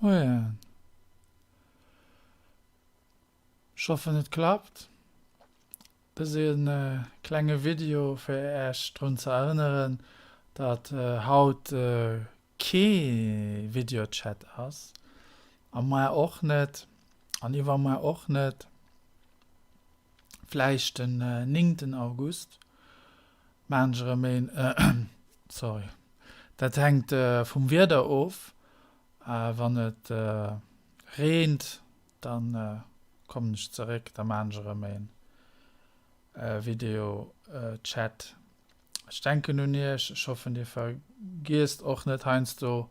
Moien. Ech hoffen et klappt. Dës en klenge Video fir Äech drun ze erënneren dat haut kee Videochat ass a moar och net an iwwermoar och net. Vläicht den néngten August maachen ech erëm een, sorry, dat hänkt vum Wieder of. Wann et reent, dann kommen ech zeréck, da maachen ech erëm een Video-Chat. Ech denken un iech, ech hoffen dir vergiesst och net heiansdo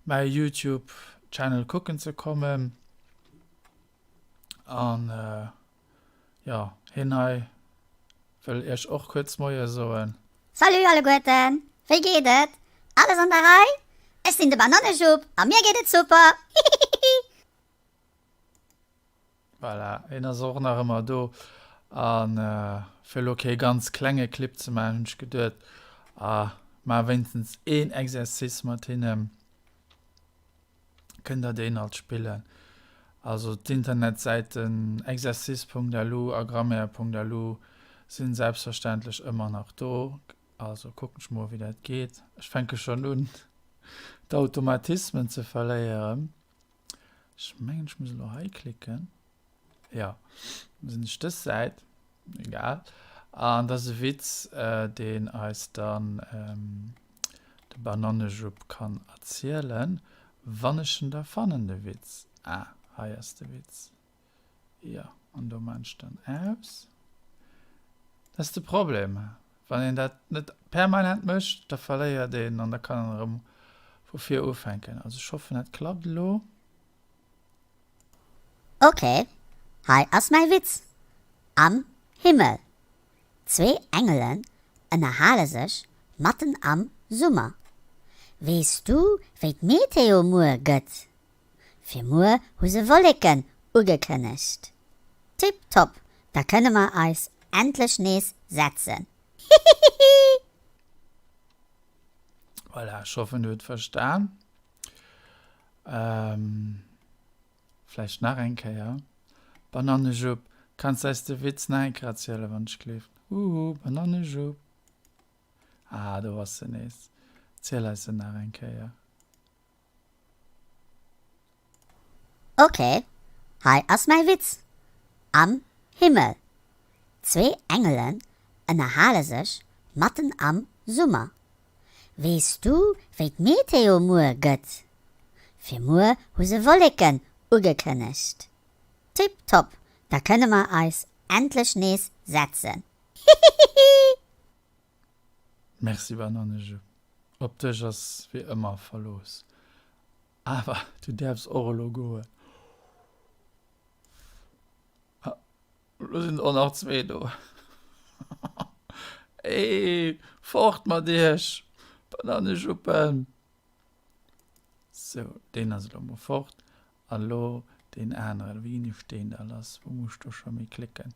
mäi Youtube-Channel kucken ze kommen. An jo, hien hei wëll iech och kuerz Moie soen. Salut alleguerten, wéi geet et? Alles an der Rei? Ech sinn de Banannejupp a mir geet et super! Hihihihi. Voilà, hien ass och nach ëmmer do. A fir elo kee ganz klenge Clip ze maachen, hunn ech geduet, ah, maache wéinstens een Exercice mat hinnem. Kënnt der deen alt spillen. Also d'Internetsäiten exercice.lu a grammaire.lu sinn selbstverständlech ëmmer nach do. Also kucken ech mol wéi dat geet. Ech fänke schonn un d'Automatismen ze verléieren. Ech mengen ech muss elo hei klicken. Jo, sinn ech dës Säit. Egal. An dat ass e Witz, deen eis dann de Banannejupp kann erzielen, wann ech en da fannen, de Witz. Ah, hei ass de Witz. Jo, an do maan ech dann aus. Dat ass de Problem, wann een dat net permanent mécht, da verléiert een an da kann een erëm vu vir ufänken. Also ech hoffen, dat klappt elo. Ok, hei ass mäi Witz, Am Himmel, zwee Engelen ënnerhale sech matten am Summer. Weess du wéi d'Meteo muer gëtt? Fir muer hu se Wolleken ugekënnegt. Tip top, da kënne mer eis endlech nees setzen. Hihihihi! Voilà, ech hoffen du huet verstan. Ähm, vläicht nach eng Kéier. Banannejupp, kanns de eis de Witz nach eng Kéier erzielen, wann ech gleeft? Huhu, Banannejupp. Ah, do ass se nees. Ziel eis en nach eng Kéier. Ok, hei ass mäi Witz, Am Himmel, zwee Engelen ënnerhale sech matten am Summer. Weess du wéi d'Meteo muer gëtt? Fir muer hu se Wolleken ugekënnegt. Tip top, da kënne mer eis endlech nees setzen. Hihihihi! Merci Banannejupp, op dech ass wéi ëmmer Verlooss. Awer du däerfs och elo goen. Lo sinn der och nach zwee do. Ey, fort mat iech, Banannejuppen! Sou, deen ass elo mol fort. A lo deen aneren. Wéi ginn ech deen da lass? Wou muss ech do scho méi klicken?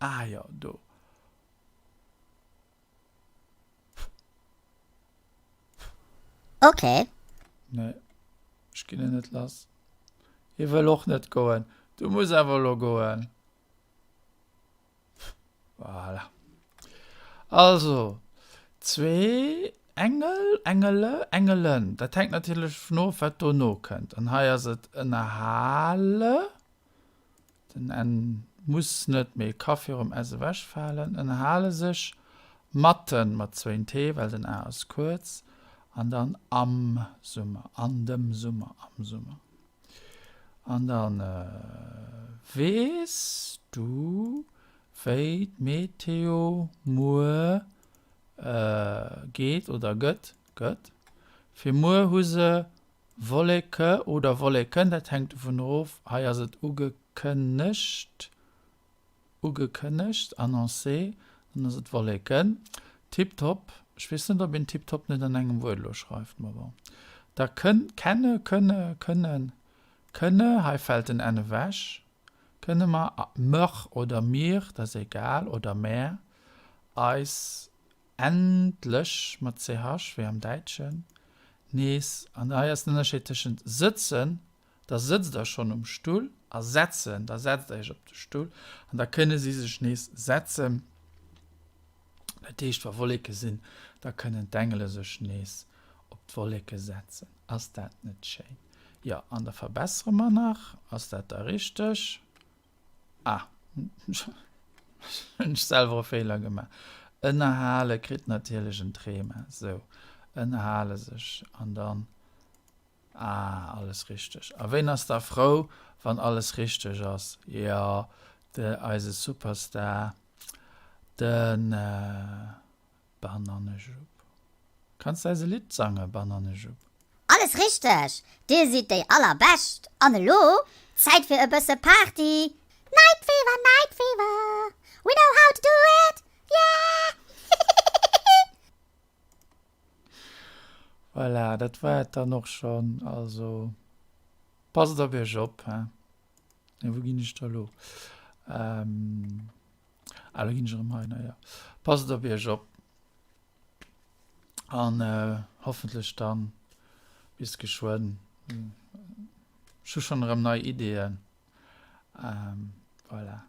Ah jo, do. Ok. Nee, ech ginn en net lass. Hie wëll och net goen. Du muss awer elo goen. Voilà. Also, zwee Engel, Engele, Engelen. Dat hänkt natierlech vun of, wat dono kënnt. An hei ass et ënnerhale. Den N muss net, mee ka virum S ewechfalen. Ënnerhale sech matten, mat zwéin T, well den A ass kuerz, an dann am Summer, an dem Summer, am Summer. An dann, Weess du, wéi d'Meteo muer geet oder gëtt? Gëtt. Fir muer hu se Wolleke oder Wolleken, dat hänkt dovun of, hei ass et ugekënnegt, ugekënnegt, annoncé, dann ass et Wolleken. Tiptop, ech weess net, ob een tiptop net an engem Wuert elo schreift, ma bon. Da kënn, kenne, kënne, kënnen, kënne, hei fält den n ewech, kënne mer, mër oder mir, dat ass egal, oder mär, eis Endlech, mat CH, wéi am Däitschen, nees. An hei ass den Ënnerscheed tëschent sëtzen. Da sëtzt der schonn um Stull a setzen, da setzt der iech op de Stull an da kënne si sech nees setzen. Dat heescht, wa Wolleke sinn, da kënnen d'Engele sech nees op d'Wolleke setzen. Ass dat net schéin? Jo, an da verbessere mer nach. Ass dat da richteg? Ah, hunn ech selwer e Feeler gemaach. Ënnerhale kritt natierlech en Trema. Sou, ënnerhale sech an dann. Ah, alles richteg. A ween ass da frou, wann alles richteg ass? Jo, de eise Superstar, de Banannejupp. Kanns de eis e Lidd sange, Banannejupp? Alles richteg! Dir sidd déi allerbescht! An elo Zäit fir e bësse Party! Night Fever, Night Fever, we know how to do it, yeah! Hihihihi! Voilà, dat war et dann och schonn. Also, passt op iech op, he. Nee, wou ginn ech da lo? Ähm, ah, lo ginn ech erëm hei, na ja. Passt op iech op. An äh, hoffentlech dann bis geschwënn. Ech hu schonn erëm nei Ideeën. Ähm, voilà.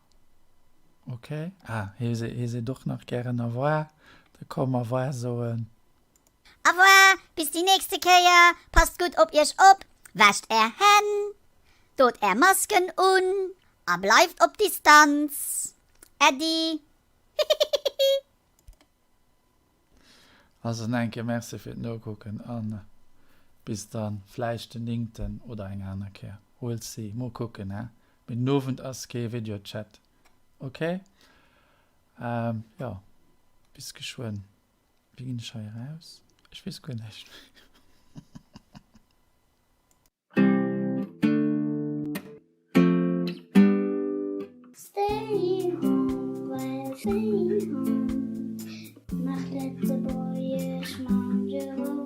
Ok. Ah, hie seet och nach gären Au revoir. Da komm, Au revoir soen. Au revoir, bis déi nächste Kéier. Passt gutt op iech op, wäscht är Hänn, dot är Masken un a bleift op Distanz. Äddi. Hihihihi. Also nach eng Kéier Merci fir d'Nokucken an bis dann, vläicht den 9. Oder eng aner Kéier. We'll see, mol kucken he. Mee den Owend ass kee Videochat, ok? Jo, bis geschwënn. Wéi ginn ech hei eraus? Ech weess guer näischt méi. Stay home, well stay home. Nach Lëtzebuergesch Mangerung.